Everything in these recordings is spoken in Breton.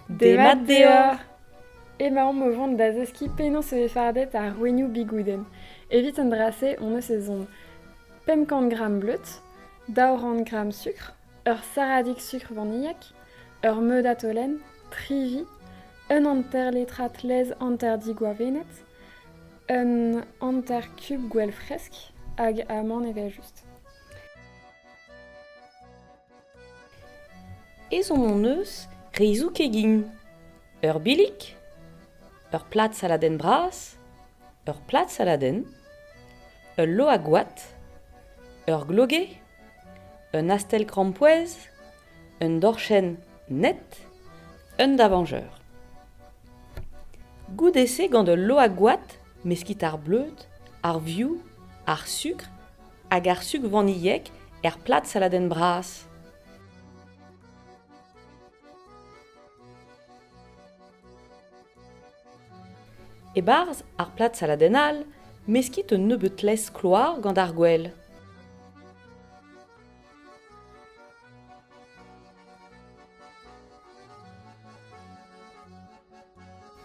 Demat deoc'h! Emaomp o vont da zeskiñ penaos e vez fardet ar rouenioù bigoudenn. Evit an dra-se hon eus ezhomm 500 gramm bleud, 200 gramm sukr, ur sarradig sukr vanilhek, ur meudad holen, tri vi, un hanter litrad laezh hanter digoavenet, un hanter kub gwell fresk hag amann evel-just. Ezhomm hon eus reizhoù kegin, ur billig, ur plad saladenn bras, ur plad saladenn, ul loa-goad, ur gloge, un astell-krampouezh, un dorchenn net, un davañjer. Goude-se gant ul loa-goad meskit ar bleud, ar vioù, ar sukr hag ar sukr vanilhek er plad saladenn bras. E-barzh ar plad saladenn all, meskit un nebeud laezh kloar gant ar gwel.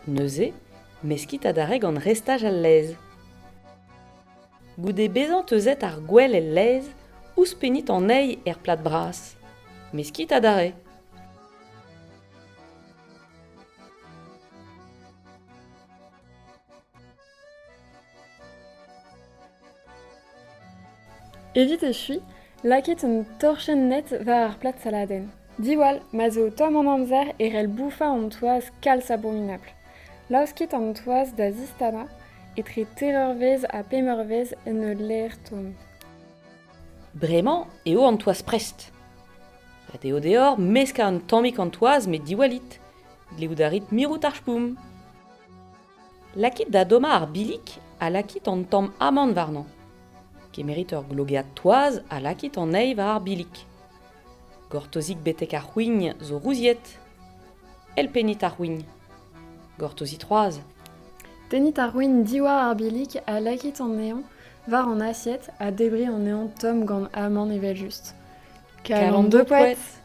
Neuze, meskit adarre gant restaj al laezh. Goude bezañ teuzet ar gwel el laezh, ouzhpennit anezhi er plad bras. Meskit adarre. Evit echuiñ, lakit un torchenn net war ar plad saladenn. Diwall, ma 'z eo tomm an amzer e c'hell boufañ an toaz kalz abominapl. Laoskit an toaz da zistanañ etre teir eurvezh ha pemp eurvezh en ul lec'h tomm. Bremañ eo an toaz prest. Ret eo deoc'h meskañ un tammig an toaz met diwallit, dleout a rit mirout ar spoum. Lakit da dommañ ar billig ha lakit an tamm amann warnañ. Kemerit ur glogead toaz ha lakit anezhi war ar billig. Gortozit betek ar c'houign zo rouziet. Elpennit ar c'houign. Gortozit c'hoazh. Tennit ar c'houign diwar ar billig ha lakit anezhañ war an asied ha debrit anezhañ tomm gant amann evel-just. Kalon de poète!